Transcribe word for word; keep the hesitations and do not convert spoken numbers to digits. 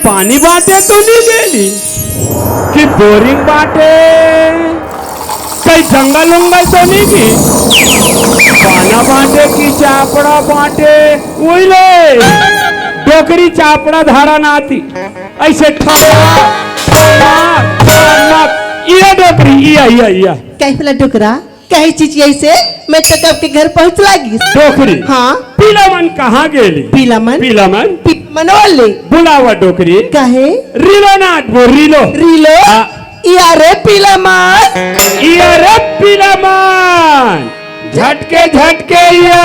पानी बांटे तो नहीं गेली कि बोरिंग बांटे, कहीं जंगल उंगल तो नहीं की पाना बांटे कि चापड़ा बांटे। उई ले डोकरी चापड़ा धारा नाती ऐसे ठोका, ठोका, ठोका। इया डोकरी, इया, इया, इया। कहे वाला डोकरा, कहे चीज ऐसे, मैं तो कब के घर पहुंच लागी। डोकरी। हाँ। पीला मन कहाँ गेली? पीला मन? पीला मन? पीला मन वाले। बुलावा डोकरी। कहे? रीलो नाट वो, रीलो। रीलो? हाँ। इया रे पीला मन। इया रे पीला मन। झटके, झटके इया।